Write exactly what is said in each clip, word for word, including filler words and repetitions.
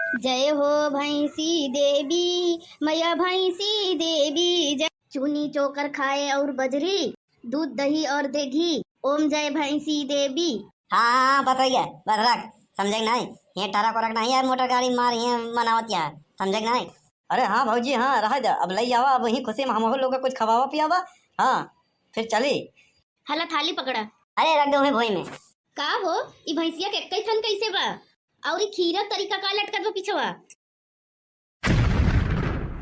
जय हो भैंसी देवी, मैया भैंसी देवी जय। चूनी चोकर खाए और बजरी, दूध दही और देगी, ओम जय भैंसी देवी। हाँ, हाँ, बस भैया, बस रख, समझे कि नहीं? ये ट्रक वरक नहीं है, मोटर गाड़ी मार ये मनावत या, समझे कि नहीं? अरे हाँ भौजी, हाँ, रह दे, अब लई आवा, अब वही खुशी में हम लोग के कुछ खवावा पियावा। हाँ, फिर चली। हला थाली पकड़ा। अरे रख दो वहीं भोई में। का हो, ई भैंसिया के एक्कई थन कैसे बा? और ई खीरा तरीका का लटकत बा पिछवा?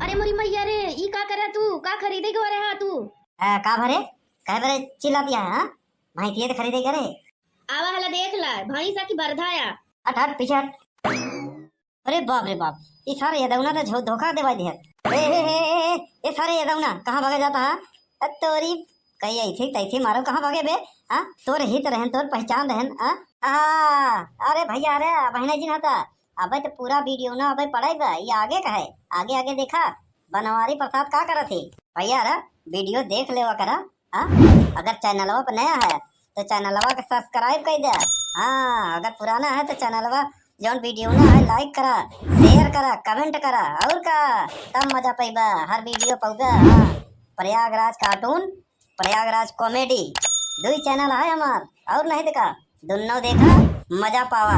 अरे मोरी मैया रे, ई का करा तू? का खरीदे के बारे हा तू? आ, का भरे? काहे बरे चिल्लात या, हाँ? भैंसिया तो खरीदे के रे। आवा हला देख ला, भैंसा की बरधाया। हट, हट, पीछे हट। अरे बाप रे बाप, ई सारे यदौना तो झो-, धोखा देवा दिया। ए, ए, ए, ए, ए, ए सारे यदौना, कहाँ भागे जाता है? अ, तोरी कही ऐसे तैसे मारो, कहाँ भागे बे? हाँ, तोर हित रहन, तोर पहचान रहन, हाँ? आ, अरे भैया, अरे बहने जी ना था, अबे तो पूरा वीडियो ना अबे पड़े बा, ये आगे का है, आगे आगे देखा, बनवारी प्रसाद का करत है? भैया, अरे वीडियो देख लेवा करा, हाँ? अगर चैनलवा पर नया है तो चैनलवा के सब्सक्राइब कर दे। हाँ, अगर पुराना है तो चैनलवा जौन वीडियो ना है लाइक करा, शेयर करा, कमेंट करा, और का तब मजा पैबा, हर वीडियो पौबा। हाँ, प्रयागराज कार्टून, प्रयागराज कॉमेडी, दुई चैनल है हमार, और नहीं देखा, दुन्नो देखा, मजा पावा,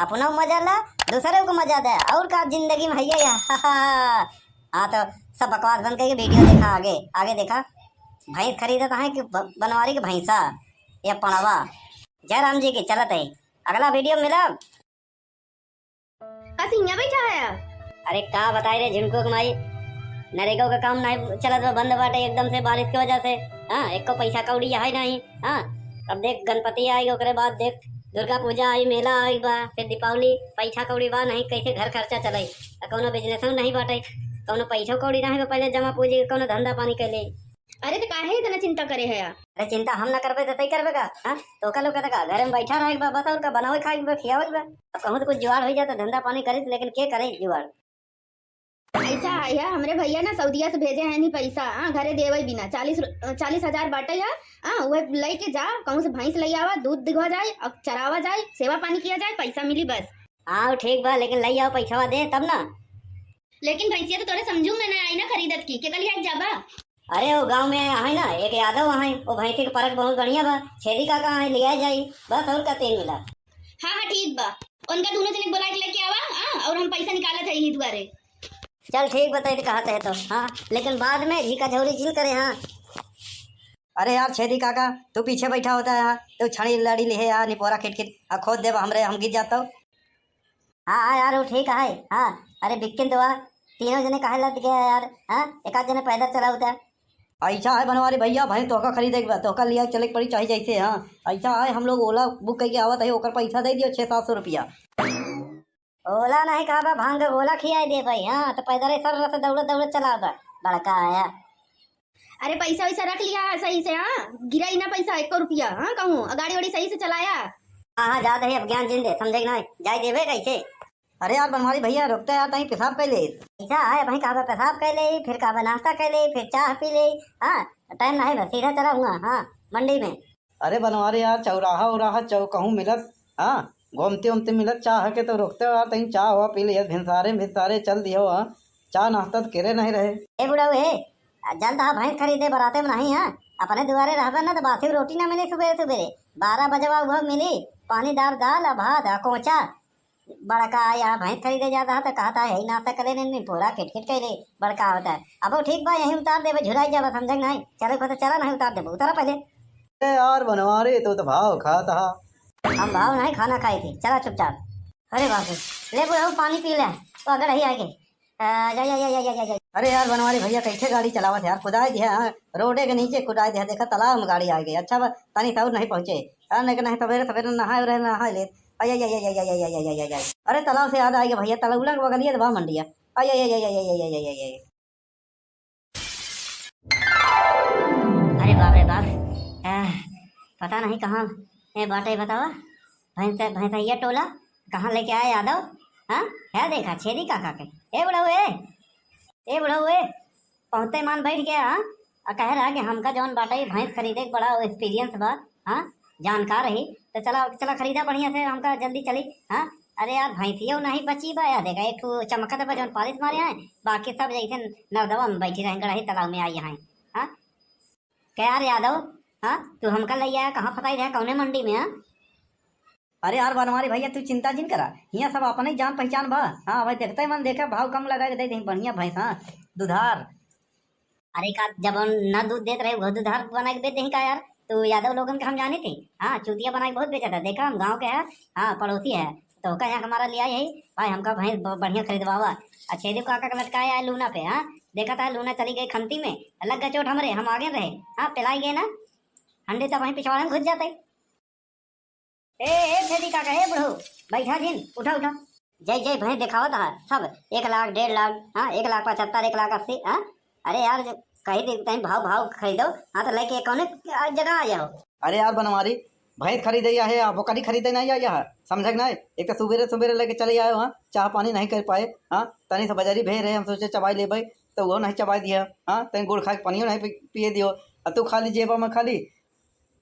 अपनो मजा ला, दूसरे को मजा दे, और का जिंदगी में है या। हाँ, तो सब बकवास बंद करके वीडियो देखा, आगे आगे देखा। भैंस खरीदत है कि ब-, बनवारी के भैंसा या पड़वा। जय राम जी की, चलत है, अगला वीडियो में मिलब। का सिंहिया बैठा है? अरे का बताई रे झुनको के माई, नरेगा का काम नहीं चलत बा, बंद बाटे एकदम से बारिश की वजह से। हाँ, एको पैसा कौड़ी है नहीं। हाँ, अब देख गणपति आई, ओकरे बाद देख दुर्गा पूजा आई, मेला आई बा, फिर दीपावली, पैसा कौड़ी बा नहीं, कैसे घर खर्चा चलाई? आ कौनो बिजनेस नहीं बाटे, कौनो पैसो कौड़ी नहीं बा, पहले जमा पूंजी के कौनो धंधा पानी कैले। अरे तो काहे इतना चिंता करे है यार? अरे चिंता हम ना करबे तो तई करबे का? हाँ? तो ओका लोग कहता का? घरे में बैठा रहे के बा, बस और का, बनावे खाए के बा, खियावे के बा। अब कहूँ तो कुछ जुगाड़ हो जाता, धंधा पानी करित, लेकिन के करे जुगाड़? ऐसा है यार, हमरे भैया ना सऊदिया से भेजे हैं नहीं पैसा, हाँ, घरे देवे बिना। चालीस रु-, चालीस हजार बाटे यार, हाँ, वह लेके जा, कहूँ से भैंस ले आवा, दूध दिघवा जाए और चरावा जाए, सेवा पानी किया जाए, पैसा मिली बस। हाँ, ठीक बा, लेकिन ले आओ पैसा दे तब ना। लेकिन भैंसिया तो तोरे समझू में ना आई ना खरीदत की, के कल जाबा? अरे, वो गाँव में है ना, एक यादव है, वो भैंसी के परख बहुत बढ़िया बा, छेदी काका है, लिया जाई, बस और का तेल मिला। हाँ, हाँ, ठीक बा, उनका दोनों जने बुला के लेके आवा, हाँ, और हम पैसा निकालत है यही दुआरे। चल, ठीक बा, तै कहत है तो, हाँ, लेकिन बाद में झीका झौरी जिन करे, हाँ। अरे यार, छेदी काका, तू पीछे बैठा होता है, हाँ, तू छड़ी लड़ी लिहे, हाँ, निपोरा खिटखिट, आ, खोद देबा हमरे, हम गिर जाता। हाँ, हाँ यार, वो ठीक है। हाँ, अरे बिक्किन तो आ, तीनों जने काहे लद गया यार? हाँ, एक आध जने पैदल चला होता। ऐसा है बनवारी भैया, भाई तोहका खरीदे के बा, तोहका लिया चले के पड़ी चाहे जैसे। हाँ, ऐसा है, हम लोग ओला बुक करके आवत है, ओकर पैसा दे दियो छः सात सौ रुपया। ओला नहीं कहा बा, भांग के गोला खियाए दे भाई। हाँ, तो पैदल ही सर से दौड़त दौड़त चला बा, बड़का आया। अरे पैसा वैसा रख लिया है सही से, हाँ, गिराई ना पैसा एको रुपया, हाँ, कहूँ गाड़ी वाड़ी सही से चलाया। हाँ, हाँ, जात है, अब ज्ञान जिन दे, समझे कि नहीं, जाए देवे कैसे? अरे यार बनवारी भैया, रुकते यार, तहीं पेशाब कर ले। ऐसा है, वहीं कहा पेशाब कर ले, फिर कहा नाश्ता कर ले, फिर चाह पी ले। हाँ, टाइम नहीं बस, सीधा चला हुआ, हाँ, मंडी में। अरे बनवारी यार, चौराहा उराहा चौ कहूँ मिलत, हाँ, घूमते उमते मिलत चाह के तो रुकते हो यार, तहीं चाह हुआ पी ले, भिनसारे भिनसारे चल दियो, हाँ, चाह नाश्ता तो करे नहीं रहे। ए बुढ़ऊ, ए, जल्द हाँ भैंस खरीदे बराते में नहीं है, अपने दुआरे रहबे ना तो बासी रोटी ना मिली सुबेरे सुबेरे, बारह बजवा वो मिली, पानी दार दाल, आ भात, आ कोचा। बड़का आया भैंस खरीदे जाता है तो कहता है, "यही नाश्ता करे नहीं, नहीं, पूरा खिटखिट कैले।" बड़का होता है, "अब वो ठीक बा, यहीं उतार देबे, झुराई जाबा, समझे नहीं, चले को तो चला नहीं, उतार देबे, उतारा पहले।" ए यार बनवारी, तू तो भाव खाता हा। हम भाव नहीं खाना खाए थे, चला चुपचाप। अरे बाप रे, ले बुढ़ऊ पानी पी ले, तो अगर यही आगे। आ, जा, जा, जा। अरे यार बनवारी भैया, कैसे गाड़ी चलावत है यार, कुदाई दिया, हाँ, रोडे के नीचे कुदाई दिया, देखा तालाब में गाड़ी आ गई। अच्छा बा, तनी सौर नहीं पहुँचे, हाँ, नहीं, नहीं, सवेरे सवेरे नहाए रहे, नहाए ले। अय, अय, अय। अरे तालाब से याद आ गया भैया, तालाब उला के बगलिए तो बा मंडिया। अय, अय, अय। अरे बाप रे बाप, आह, पता नहीं कहाँ ए बाटे, बतावा। भैंस, भैंसैया टोला कहाँ लेके आए यादव? हाँ, क्या देखा छेदी काका के? ए बुढ़ऊ ए, ए बुढ़ऊ ए, पहुँचते मान बैठ गया, हाँ? आ कहे रहा कि हमका जौन बाटे भैंस खरीदे के बड़ा एक्सपीरियंस बा, हाँ? जानकार रही, तो चला, चला खरीदा बढ़िया से, हमका जल्दी चली, हाँ? अरे यार, भैंसियो नहीं बची बा, यह देखा, एक ठो चमकत बा जौन पालिश मारे हैं, बाकी सब जैसे नरदवा में बैठी रहे, गड़ही तालाब में आई हैं। हाँ, क्या यार यादव, हाँ, तू हमका लइ आया, कहाँ फंसाई रहे, कौने मंडी में, हाँ? अरे यार बनवारी भैया, तू चिंता जिन करा, हियाँ सब अपने जान पहचान बा। हाँ, भाई देखते मन देखा, भाव कम लगा के दे दे, बढ़िया भैंस, हाँ, दुधार। अरे का, जब हम ना दूध देत रहे, वो दुधार बना के बेच देही का यार? तू यादव लोगन के हम जानी थी, हाँ, चूतिया बना के बहुत बेचा था, देखा हम गाँव के है, हाँ, पड़ोसी है, तो का यहाँ हमारा लिया यही, भाई हमका भैंस ब-, बढ़िया खरीदवावा। अच्छे देव काका के लटकाए आए लूना पे, हाँ, देखा था लूना चली गई खंती में, लग गए चोट हमरे, हम आगे रहे, हाँ, पिलाई गए ना, हंडी तो वहीं पिछवाड़े में घुस जाते। ए, ए, छेदी काका, ए, बुढ़ऊ, बैठा जिन, उठा, उठा। जय, जय, भैंस देखावत हा, सब, एक लाख, डेढ़ लाख, हाँ, एक लाख पचहत्तर, एक लाख अस्सी, हाँ। अरे यार, जो कही दे, तहीं भाव, भाव खरीदो, हाँ, तो लेके कौने, आ, जगह आ जाओ। अरे यार बनवारी, भैंस खरीदे या है, या बोकरी खरीदे नहीं या, या, समझे कि नहीं? एक तो सुबेरे, सुबेरे लेके चले आए, हाँ, चाह पानी नहीं कर पाए, हाँ, तनी से बजारी भेज रहे, हम सोचे चबाई लेबे, तो वो नहीं चबाई दिया, हाँ, तनी गुड़ खा के पानियो नहीं पी-, पिए दियो, और तू खाली जेबा में खाली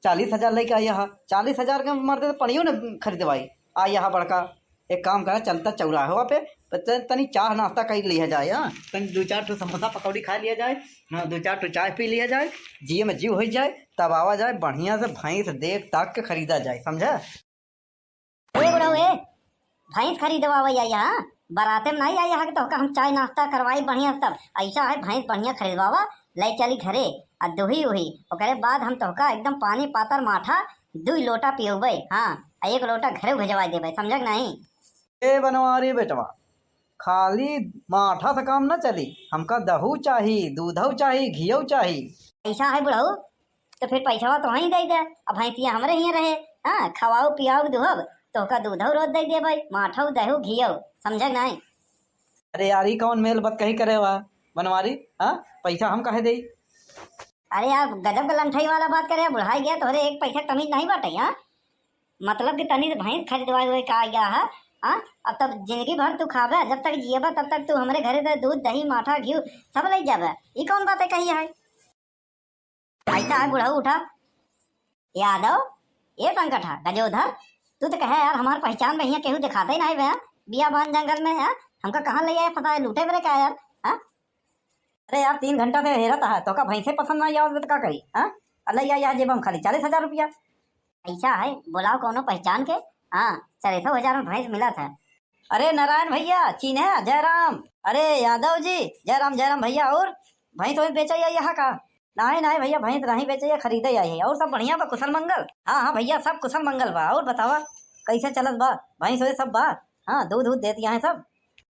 चालीस हजार लेके आया हा, चालीस हजार के मर्दे तो पनियो न खरीदवाई। आया हा बड़का, एक काम करा, चलता चौराहवा पे, त-, त-, तनी चाह नाश्ता कर लिया जाए, हाँ? तनी दो चार ठो समोसा पकौड़ी खा लिया जाए, हाँ, दो चार ठो चाय पी लिया जाए, जिए में जीव हो जाए, तब आवा जाए, बढ़िया से भैंस देख ताक के खरीदा जाए, समझा? ए बुढ़ऊ, ए, भैंस खरीदवावे आई हा, बराते में नहीं आई हा कि तोहका हम चाय नाश्ता करवाई बढ़िया से। तब ऐसा है, भैंस बढ़िया खरीदवावा, ले चली घरे, आ दुही उही, ओकरे बाद हम तोहका एकदम पानी पातर माठा दुई लोटा पियौबे, हाँ, आ एक लोटा घरे भेजवा देबे, समझा कि नहीं? ए बनवारी बेटवा, खाली माठा से काम न चली, हमका दहू चाही, दूधऊ चाही, घियऊ चाही। ऐसा है बुढ़ऊ, तो फिर पैसवा तोहई दे दे, अब भैंसिया हमरे हियाँ रहे, हाँ, खवाऊ पियाऊ दुहब, तोहका दूधऊ रोज दे देबे, माठऊ दहू घियऊ, समझे कि नहीं? अरे यार, ई कौन मेल बतकही करे वा बनवारी, हाँ, पैसा हम काहे देई? अरे यार, गजब का लंठई वाला बात करे, बुढ़ाई गया, तोहरे एक पैसा क तमीज नहीं बाटे, हाँ? मतलब कि तनी से भैंस खरीदवाए हुए का गया है, हाँ? अब तब जिंदगी भर तू खाबे, जब तक जियबे तब तक तू हमरे घरे से दूध, दही, माठा, घी सब ले जाबे। ई कौन बातें कही है? ऐसा है बुढ़ऊ उठा। यादव, ए संकट है, गजोधर, तू तो कहे यार हमार पहचान में हियाँ केहू दिखाते ही नहीं बे, हाँ? बियाबान जंगल में, हाँ? हमका कहाँ ले आए पता है, लूटे मेरे का यार, हाँ? अरे यार, तीन घंटा से हेरत है, तोका भैंसे पसंद नहीं आवत बे तो का करी, हाँ? अल्लाह या, या जेब में खाली चालीस हजार रुपया। ऐसा है, बुलाओ कौनो पहचान के। हाँ, चालीसों हजार में भैंस मिला था। अरे नारायण भैया, चीन्हे जयराम, अरे यादव जी, जयराम, जयराम भैया, और भैंस वैंस बेचा या यहाँ का? नहीं, नहीं भैया, भैंस नहीं बेचे, या खरीदे आई है। और सब बढ़िया बा, कुशल मंगल? हाँ, हाँ भैया, सब कुशल मंगल बा। और बतावा, कैसे चलत बा? भैंस वैंस सब बा? हाँ, दूध, दूध देत यहाँ सब?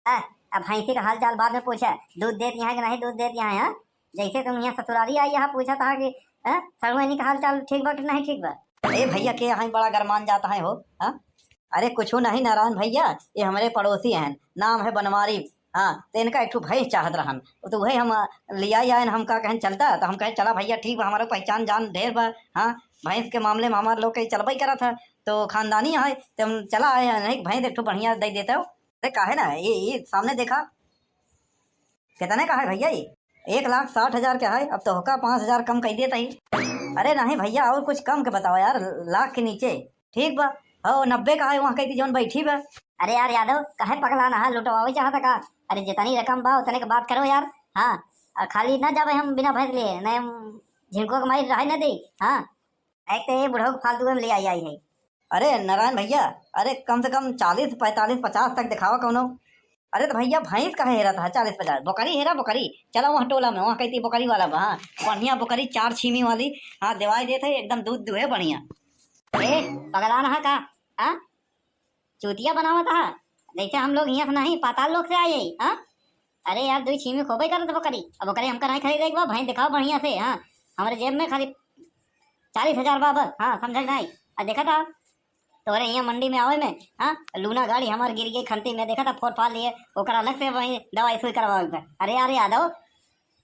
आ, अब भैंसी का हाल चाल बाद में पूछे, दूध देत यहाँ कि नहीं दूध देत यहाँ, हाँ? जैसे तुम यहाँ ससुरारी आई, यहाँ पूछा था कि, हैं, सड़ुआइनी का हाल चाल ठीक बा कि नहीं ठीक बा? ए भैया, के यहाँ बड़ा गरमान जाता है हो, हाँ? अरे कुछू नहीं नारायण भैया, ये हमरे पड़ोसी हैं, नाम है बनवारी, हाँ, तो इनका एक ठो भैंस चाहत रहन, तो वही हम लिया आए, हम का कहन चलता, तो हम कहे चला भैया ठीक बा, हमारा पहचान जान ढेर बा, हाँ, भैंस के मामले में हमारे लोग के चलबे करा था, तो खानदानी है, तो हम चला आए हैं, नहीं भैंस एक ठो बढ़िया दे देता हो। अरे काहे ना, ये, ये सामने देखा, कितने का है भैया ये? एक लाख साठ हजार का है, अब तोहका पाँच हजार कम कर देता ही। अरे नहीं भैया, और कुछ कम के बताओ यार, लाख के नीचे। ठीक बा, हो नब्बे का है, वहाँ कहती जौन बैठी बा। अरे यार यादव, काहे पगला ना है, लुटवावे चाहता का? अरे जितनी रकम बा उतने के बात करो यार। हाँ, और खाली ना जावे हम बिना भैंस लिए, नहीं हम झिनको के मारी रहे ना दे। हाँ, एक तो ये बुढ़ऊ के फालतू में ले आई, आई है। अरे नारायण भैया, अरे कम से कम चालीस, पैंतालीस, पचास तक दिखावा कौनो। अरे तो भैया भैंस काहे हेरा था चालीस पचास? बोकरी हेरा, बोकरी। चला वहाँ टोला में, वहाँ कहती बोकरी वाला बा, हाँ, बढ़िया बोकरी चार छीमी वाली, हाँ, देवाई देत है, एकदम दूध दुहे बढ़िया। ए, पगला ना का? हाँ? चूतिया बनावत हा, जैसे हम लोग हियाँ से नहीं, पाताल लोक से आए, हाँ? अरे यार, दुई छीमी खोबे करत बकरी। अब ओकरे हमका नहीं खरीदे के बा, भैंस दिखाओ बढ़िया से, हाँ? हमरे जेब में खाली चालीस हजार बा बस, हाँ, समझे नहीं? आ देखा था, तोरे हियाँ मंडी में आवे में, हाँ? लूना गाड़ी हमार गिर गई खंती में, देखा था, फोर फाल लिए, ओकरा अलग से वही दवाई सुई करवावे के बा। अरे यार यादव,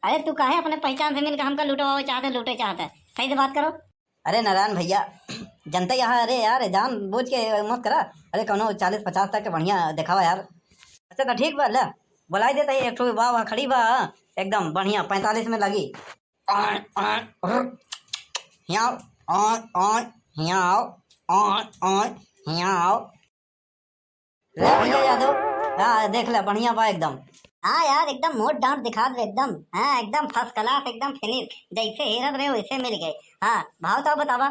अरे तू काहे अपने पहचान से मिलकर हमका लुटवावे चाहते, लूटे चाहते? सही से बात करो। अरे नारायण भैया, जनते यहाँ, अरे यार, जान बूझ के मत करा। अरे कौनो चालीस पचास तक के बढ़िया देखावा यार। अच्छा तो ठीक बा, ले, बुलाई देता है, एक ठो बा वहाँ खड़ी बा, एकदम बढ़िया, पैंतालीस में लगी। आय, आय, रुक। हियाँ आओ, आय, आय, हियाँ आओ, आय, आय, हियाँ आओ। ले भैया यादव, हाँ, देख ले, बढ़िया बा एकदम। हाँ यार, एकदम मोट डांट दिखा दे एकदम। हाँ, एकदम first class, एकदम finish। जैसे हेरत रहे वैसे मिल गए। हाँ, भाव तो बतावा।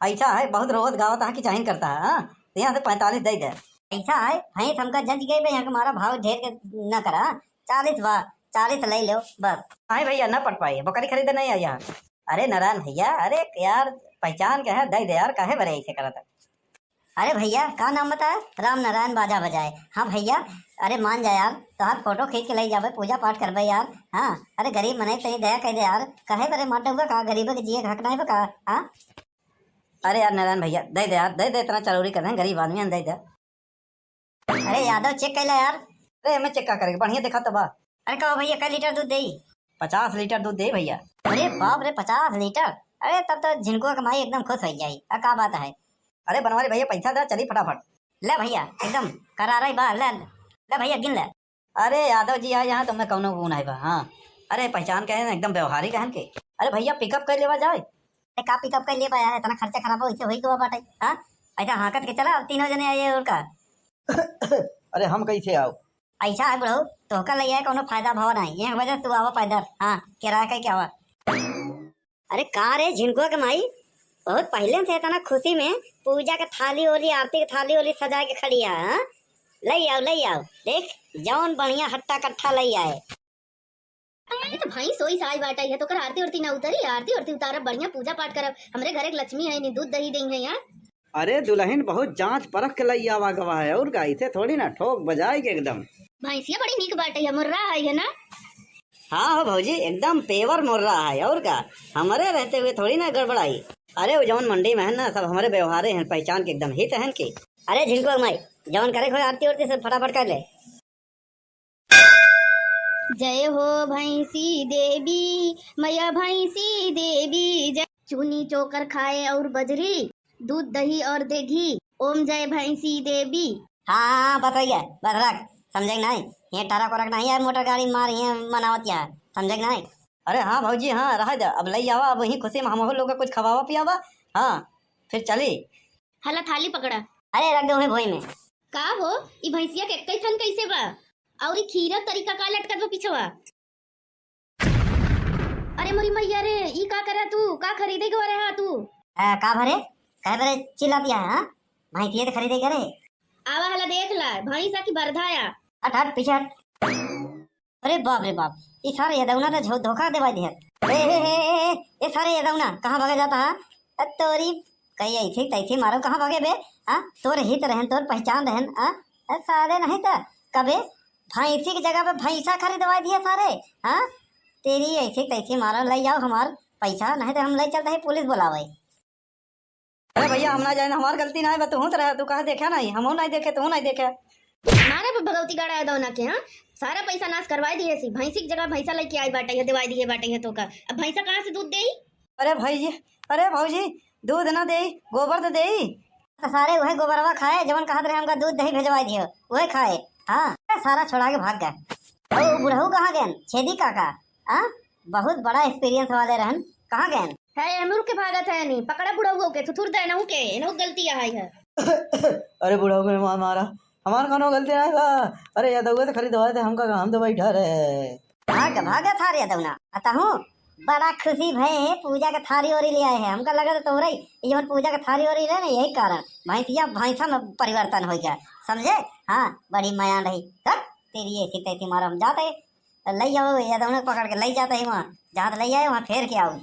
ऐसा है, बहुत रोवत गावत है कि चाहिन करता है, हाँ? तो यहाँ से पैंतालीस दे दे। ऐसा है, भैंस हमका जच गई बे, यहाँ के मारा भाव ढेर के न करा। चालीस बा, चालीस ले लो बस। नहीं भैया, न पट पाई, बकरी खरीदे नहीं आया। अरे नारायण भैया, अरे यार, पहचान के है, दे दे यार, काहे बरे ऐसे करत है? अरे भैया, का नाम बताया? राम नारायण बाजा बजाए। हाँ भैया, अरे मान जा यार, तोहार फोटो खींच के ले जाबे, पूजा पाठ करबे यार। हाँ, अरे गरीब मनई तनी दया कर दे यार, काहे बरे मार डउबा का? गरीब के जिए के हक नहीं बा का? हाँ, अरे यार नारायण भैया, दे दे यार, दे दे, इतना जरूरी कर रहे हैं, गरीब आदमी हैं, दे दे। अरे यादव, check कर ले यार। अरे, एमे check का करेगा, बढ़िया देखा तो बा। अरे कहो भैया, कै लीटर दूध देई? पचास लीटर दूध देई भैया। अरे बाप रे, पचास लीटर! अरे तब तो झिनकुआ के माई एकदम खुश हो जाई। आ का बात है? अरे बनवारी भैया, पैसा दे, चली फटाफट। ले भैया, एकदम करारा ही बा, ले, ले भैया, गिन ले। अरे यादव जी, आ यहाँ तुम्हें कौनो गुण है बा, हाँ। अरे पहचान के हैं, एकदम व्यवहारिक हैं के। अरे भैया, pickup कर लेवा जाए। ए, का pickup कर लेबा यार, इतना खर्चा खराब हो, इसे होई के बाटे, हाँ? ऐसा हाँकत के चला, अब तीनों जने आइए और का। अरे हम कैसे आओ? ऐसा है बुढ़ऊ, तोहका ले आए कोनो फायदा भाव नहीं, ये वजह से तू आवा पैदल, हाँ, किराया का क्या हुआ? अरे का रे झिनकुआ के माई, बहुत पहले से इतना खुशी में पूजा के थाली ओली, आरती के थाली ओली सजा के खड़ी है, हाँ? ले आओ, ले आओ, देख जौन बढ़िया हट्टा कट्ठा ले आए। अरे तो भैंस सोई साज बाटइ है, तो ओकर आरती उरती ना उतरी, आरती उरती उतारब, बढ़िया पूजा पाठ करब। हमरे घरे के लक्ष्मी है नी, दूध दही देई है यार। अरे दुलहिन बहुत जांच परख के लई आवा गवा है, और का, इसे थोड़ी ना ठोक बजाए के एकदम। भैंसिया बड़ी नीक बाटइ है, मुर्रा है, है ना? हाँ हो भौजी, एकदम pure मुर्रा है, और का, हमरे रहते हुए थोड़ी ना गड़बड़ाई। अरे वो जौन मंडी में है ना, सब हमरे व्यवहारे हैं, पहचान के एकदम हित हैं के। अरे झिनकुआ माई, जौन करे के होए आरती उरती सब फटाफट कर ले। जय हो भैंसी देवी, मैया भैंसी देवी जय। चूनी चोकर खाए और बजरी, दूध दही और देघी, ओम जय भैंसी देवी। हाँ, हाँ, बस हो गया, बस रख, समझे कि नहीं? ये ट्रक वरक नहीं है, मोटर गाड़ी मार ये मनावत या, समझे कि नहीं? अरे हाँ भौजी, हाँ, रह दे, अब लई आवा, अब वहीं खुशी में हमहू लोग के कुछ खवावा पियावा, हाँ, फिर चली। हला थाली पकड़ा। अरे रख दे वहीं भोई में। का हो, ई भैंसिया के एक्कै थन कैसे बा? और ई खीरा तरीका का लटकत बा पिछवा? अरे मोरी मैया रे, ई का करा तू? का खरीदे गवा रहा तू? आ, का भरे? काहे बरे चिल्लातिया है, हाँ? भैंसिया तो खरीदे करे। आवा हला देख ला, भैंसा की बरधाया। हट, हट, पीछे हट। अरे बाप रे बाप, ई सारे यदौना तो झो-, धोखा देवाई दिहत। ए, ए, ए, ए, ए, ए, सारे यदौना, कहाँ भागे जाता है? ए, तोरी, कहीं ऐसे तैसे मारो, कहाँ भागे बे? हाँ, तोर हित रहन, तोर पहचान रहन, हाँ? ए, सारे नहीं तो कबे भैंसी की जगह पे भैंसा खरीदवाई दिया सारे, हाँ? तेरी ऐसे तैसे मारो, ले जाओ हमार पैसा, नहीं तो हम ले चलते हैं पुलिस बुलावे। अरे भैया, हम ना जाए ना, हमार गलती ना है, बस तू तो रहा, तू कहा देखे नहीं, हम नहीं देखे, तू नहीं देखे। मारे पे भगवती गाड़ा है दौना के, हाँ? सारा पैसा नाश करवाई दिए सी, भैंसी की जगह भैंसा लेके आई बाटे है, दिवाई दिए बाटे है तो का। अब भैंसा कहाँ से दूध देई? अरे भाई जी, अरे भौजी, दूध ना देई, गोबर तो देई। तो सारे वही गोबरवा खाए, जवन कहत रहे हमका दूध दही भेजवाई दियो, वही खाए। हाँ, सारा छोड़ा के भाग गए। ओ बुढ़ऊ कहाँ गए? छेदी काका, हाँ? बहुत बड़ा experience वाले रहन, कहाँ गए? है, एमरू के भागत है नहीं, पकड़ा बुढ़ऊ के, थुथुर दे नहू के, एनहू गलती आई है। अरे बुढ़ऊ के मार मारा, हमार कोनो गलती नहीं बा। अरे यादव तो खरीदवाए थे हमका, हम तो बैठा रहे। भाग, भाग थारे यदौना, अतहू बड़ा खुशी भए है, पूजा के थारी ओरी ले आए हैं। हमका लगा था तोरे, ये जवन पूजा के थारी ओरी रहे ना, यही कारण भैंसिया भैंसा में परिवर्तन हो गया, समझे? हाँ, बड़ी मयान रही। हट, तेरी ऐसी तैसी मारो, हम जाते हैं। तो ले जाओ, यदौना पकड़ के ले जाते हैं वहाँ, जहाँ से ले आए वहाँ फेर के आओ।